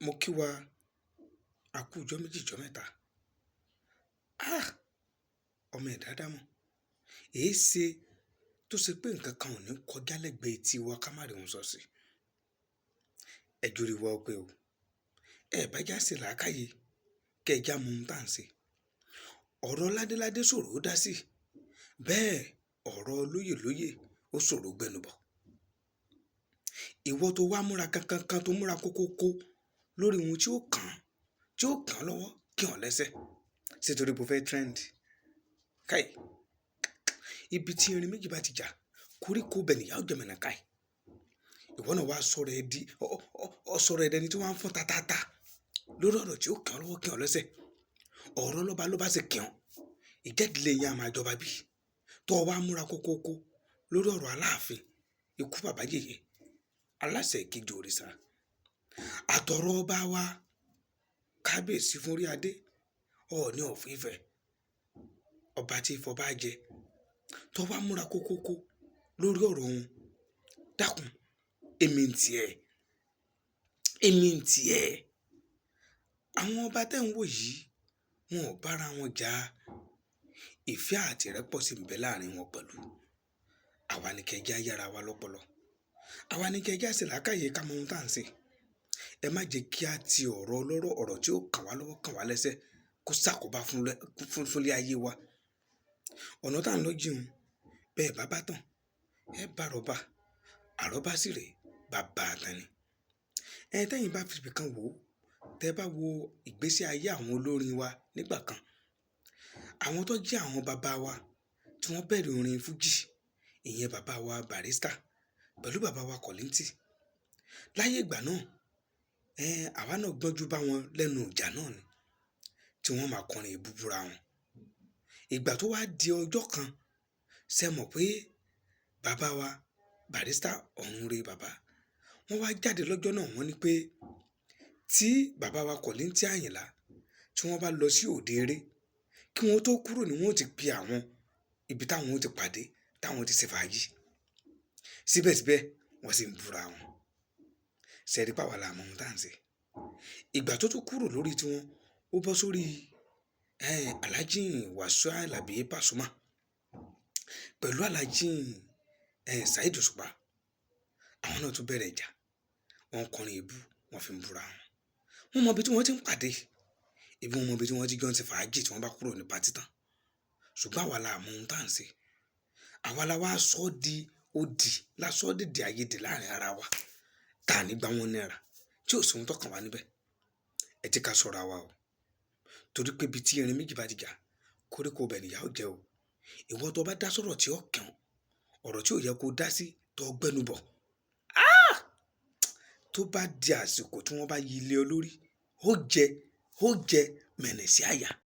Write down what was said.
Mo kí wa, a kú ọjọ́ méjì, ọjọ́ mẹ́ta. Ah! Ọmọ ẹ̀dá dámọ̀. Èé ṣe tó ṣe pé nǹkan kan ò ní kọjá lẹ́gbẹ̀ẹ́ etí wa ká má rí ohun sọ sí. Ẹ jórí wa ó pé o. Ẹ bá já ṣe làákàyè, kí ẹ já mọ ohun tá à ń ṣe. Ọ̀rọ̀ ládéládé ṣòro ó dá sí. Bẹ́ẹ̀ ọ̀rọ̀ lóyè lóyè ó ṣòro gbẹnubọ̀. Ìwọ tó wá múra kankan kan tó múra kókókó lórí ohun tí ó kàn lọ́wọ́ kí hàn lẹ́sẹ̀. Ṣé torí pé o fẹ́ trend? Kai! Ibi tí erin méjì bá ti jà, koríko bẹ̀ nìyà ó jẹ mọ̀nà káì. Ìwọ náà wá sọ̀rọ̀ ẹ di, ọ sọ̀rọ̀ ẹ dẹni tí wọ́n á fọ́n tatata lórí ọ̀rọ̀ tí ó kàn lọ́wọ́ kí hàn lẹ́sẹ̀. Ọ̀rọ̀ lọ́ba ló bá ṣe kí hàn. Ìjẹ́dìlé yẹn a máa jọba bí. Tó wá múra kókókó lórí ọ̀rọ̀ Aláàfin, ikú bàbá yèyé, aláṣẹ ìkejì òrìṣà. Àtọ̀rọ̀ ọba wa, kábíyèsí fún orí adé, Ọọ̀ni of Ifẹ̀, ọba tí ifọ̀ bá jẹ. Tó wá múra kókókó lórí ọ̀rọ̀ òun. Dákun, èmi ń tì ẹ́, èmi ń tì ẹ́. Àwọn ọba tẹ́ ń wò yìí, wọn ò bá ara wọn jà. Ìfẹ́ àti ìrẹ́pọ̀ sì ń bẹ láàrin wọn pẹ̀lú. Àwa ni kí ẹ já yára wa lọ́pọlọ. Àwa ni kí ẹ já ṣe làákàyè ká mọ ohun tá à ń ṣe. Ẹ má jẹ́ kí a ti ọ̀rọ̀ ọlọ́rọ̀, ọ̀rọ̀ tí ó kàn wá lọ́wọ́ kàn wá lẹ́sẹ̀ kó ṣàkóbá fún ilé ayé wa. Ọ̀nà tá à ń lọ jíun, bẹ́ẹ̀ bá bá tán, ẹ bá rọ̀bà. Àrọ́bá sì rè, bàbá àtàn ni. Ẹ tẹ́yìn bá fi ibìkan wò ó, tẹ bá wo ìgbésí ayé àwọn olórin wa nígbà kan. Àwọn tó jẹ́ àwọn bàbá wa tí wọ́n bẹ̀rẹ̀ orin fújì, ìyẹn bàbá wa Barrister pẹ̀lú bàbá wa Kollington. Láyé ìgbà náà, àwa náà gbọ́njú bá wọn lẹ́nu ìjà náà ni, tí wọ́n máa kọrin èébú búra wọn. Ìgbà tó wá di ọjọ́ kan, ṣé mọ̀ pé bàbá wa Barrister ọ̀run re bàbá, wọ́n wá jáde lọ́jọ́ náà wọ́n ní pé tí bàbá wa Kollington Àyìnlá tí wọ́n bá lọ sí òde eré, kí wọ́n tó kúrò ní wọ́n ó ti pe àwọn ibi táwọn ó ti pàdé, táwọn ó ti ṣe fàájì. Síbẹ̀síbẹ̀ wọ́n sì ń búra wọn. Ṣé ẹ rí pé àwa la mọ ohun tá à ń ṣe? Ìgbà tó tún kúrò lórí tiwọn, ó bọ́ sórí, Alhaji Wasiu Alabi Pasuma pẹ̀lú Alhaji, Saheed Òṣùpá. Àwọn náà tún bẹ̀rẹ̀ ìjà. Wọ́n ń kọrin èébú, wọ́n fi ń búra wọn. Wọ́n mọ ibi tí wọ́n ti ń pàdé. Ibi wọ́n mọ ibi tí wọ́n ti jọ ń ṣe fàájì tí wọ́n bá kúrò ní patí tán. Ṣùgbọ́n àwa la mọ ohun tá à ń ṣe. Àwa la wá sọ di odi, la sọ dèdè àìyedè láàrin ara wa. Táà ní gbá wọn náírà tí ò sí ohun tó kàn wá níbẹ̀. Ẹ jẹ́ ká ṣọ́ra wa o. Torí pé ibi tí erin méjì bá ti jà, koríko bẹ̀ nìyà ó jẹ o. Ìwọ tó bá dá sọ̀rọ̀ tí ó kàn, ọ̀rọ̀ tí ò yẹ kó dá sí tó gbẹnubọ̀. Ah! Tó bá di àsìkò tí wọ́n bá yí ilé ọ lórí, ó jẹ mẹ̀nẹ̀ sí àyà.